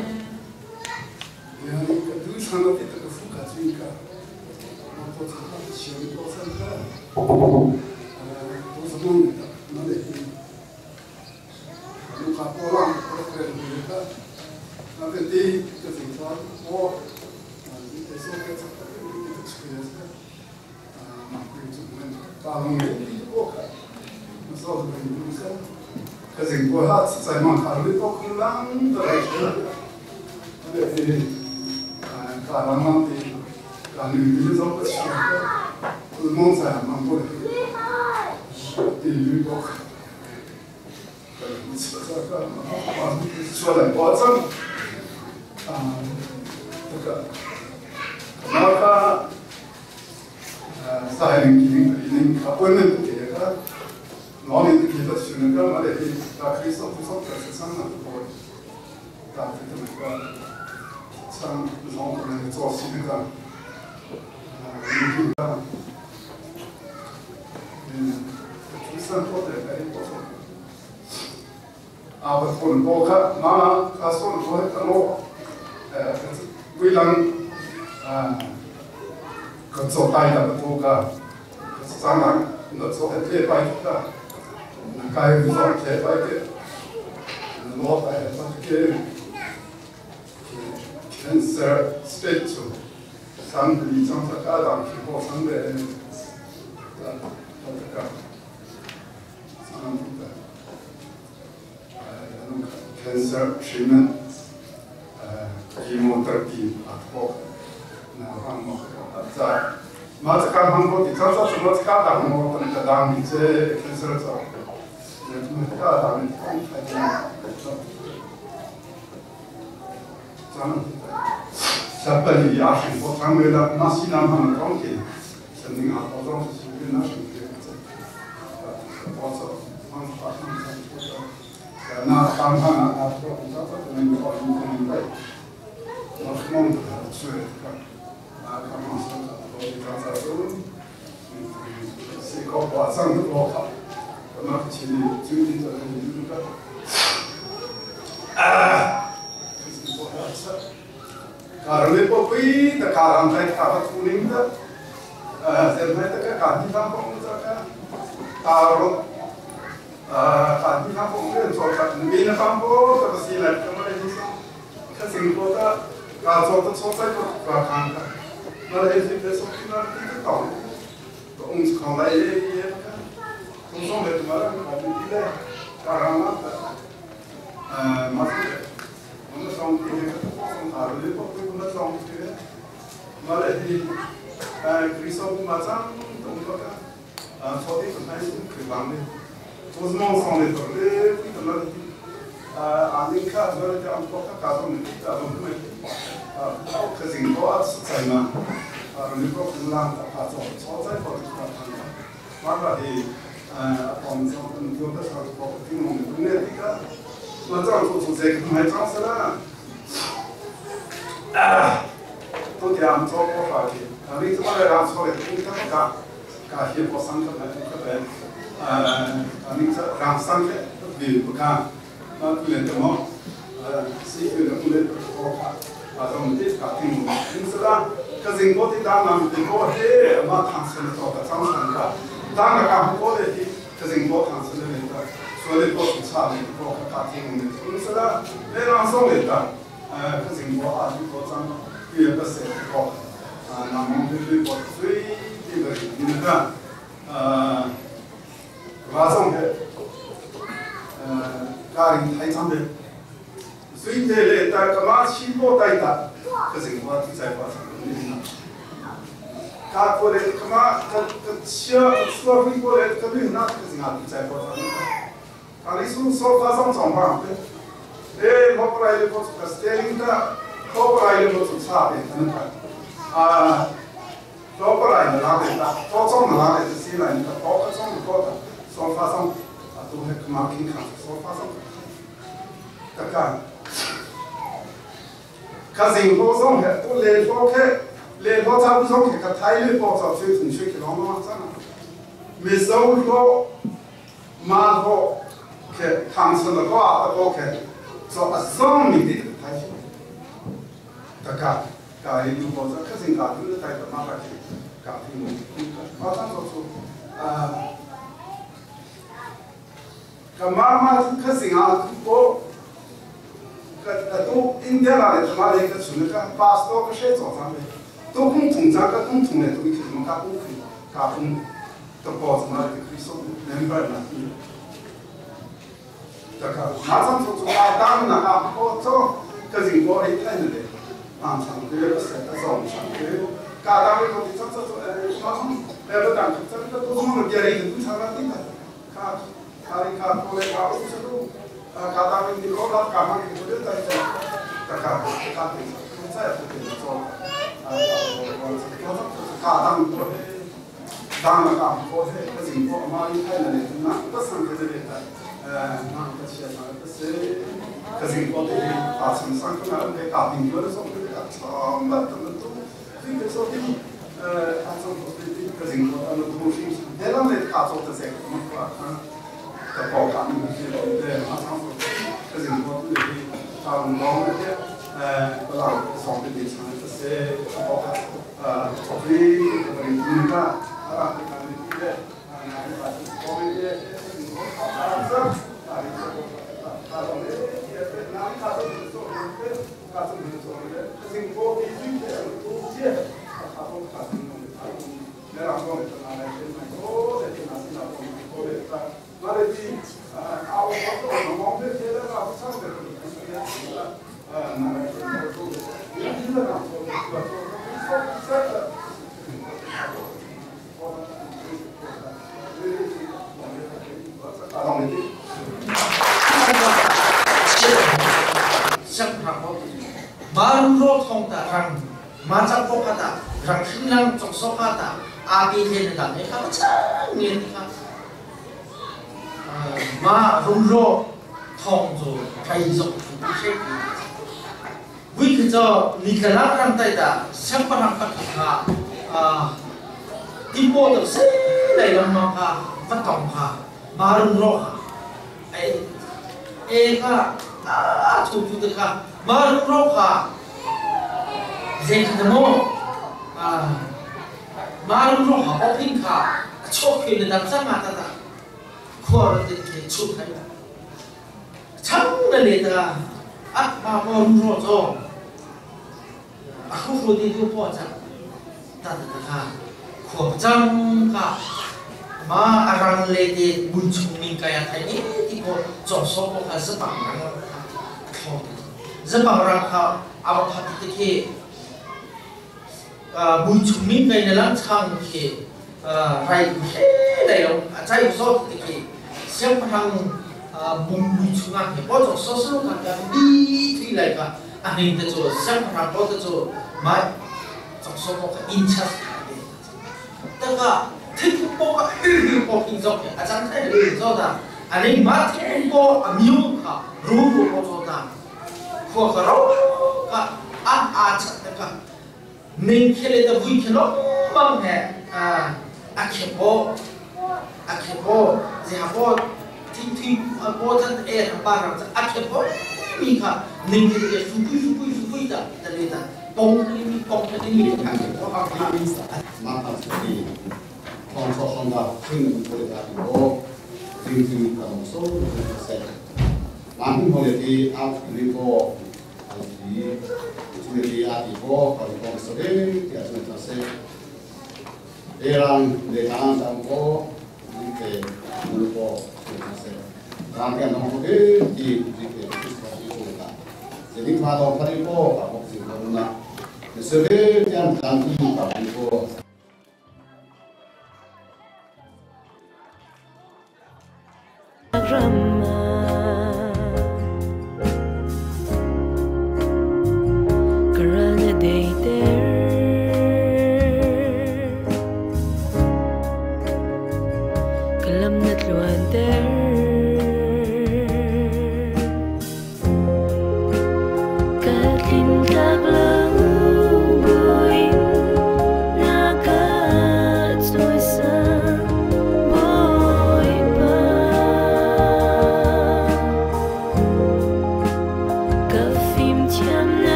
那做还礼拜的，那该做礼拜的，那老白那个 cancer stage 3 2 까당 기고 상대 다다가 상담 cancer treatment chemotherapy atho na hang mo za ma ka hang ko ti cha cha ma ka da mo tan ka da mi che cancer cha ne ma ka da mi tong thai 장 샤빨이 야신 보 장외다 나시남 하는 동기 선생님 아빠도 수비 나신 게 와서 나 방하나 앞으로 혼자서 되는 거 없는 건데 나스몽 수에가 아까만서 어디 가서 시고 와서 뭐 그만 진이 중진 저는 누가 아 Karle po pui ta karam tai ka pa tuning ta sem mai ta ka ka ti tham pong ta ka taro ka ti tham pong le so ka ni na tham po ta si la ka ma le so ka sing po ta ka so ta so ta ko ka kan ka ma le si pe so ki na ti ta to ung ka lai le ye ka tung so le ma la ka ti le ka ra ma ta ma si le song ti le song le po pu ma song ti le ma le ti Kristo ma chang tong pa ka so ti ko nai su ke bang le to mo song le to le pi to la ti a ning ka zo le ta am po ka ka so ni ta so me a ka jing po a su chai ma a ni po ku lang ta ka so so chai po ti ka ta ma la ti a pom so ni to ta sa po ti mo ni ne ti ka ma chang so so ze ka mai chang sa la 또 대한 저거 하기. 아니 저번에 랑 소리 통타가 가히 보상가 나한테 아니 저 랑상게 비 부카 나 틀렸다 뭐 시크를 틀렸 거 아, 좀 같은 거. 그래서 그 생각이 당나 되고 해. 아마 당선을 또 장선가. 당가 하고 그 생각 당선을 했다. 소리 또 차는 거 같은 거. 그래서 내가 송했다. 그 생각 아주 고장 그 옆에 거. 아, 나무 그最这个你看 와송해 가린 타이탄데 수인데레 따까마 시보 따이다 그 생각在发生가고레 카마 그 치아 수업이 고레 그 나 그 생각在发生아리수 소파성 정방 에 로프라이르 포스 스테링다 로프라이르 포스 차베 아 로프라이르 나데다 토총 나데다 시라인다 토총 토다 소파성 또 해크마킹 카 소파성 다카 카징 보송 해 또 레포케 레포 잡우송 해 카타일레 포서 최준 최기 롱롱하잖아 미소로 마호 케 탕선의 거아 거케 저 아송이 다시 다카 가이도 보자 카징 가도 다이다 마바키 가피노 마상소소 아 가마마 카징아 또 또 인디아라에 말에 그 주니까 파스도 그 쉐조 상에 또 공통자가 공통에 또 이렇게 뭐 가고 가분 또 보스 말에 그리스도 멤버 나 다가 마상소소 아담나 아포토 그진 거리 타는데 안상 그래서 다성 그리고 가다를 거기 찾아서 마상 내가 또 소문을 기다리는 그 사람들이다 가 가리 가 폴에 가고 가다는 니콜라 가만히 그려다 이제 다가 가다 진짜 그래서 가당 당가 보세 그진 거 많이 타는데 나 무슨 그들이다 나 같이 하는 그진 거들이 아침 상큼한데 가빙 거라서 그가 처음 봤던 또 그래서 아침 그진 거 하는 도시 내가 가서 또 뭐的报感对，马上这情况都是他们讲的，不让上的地产这些包括除非那个啊，那个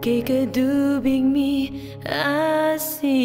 Kay kadubig mi asi.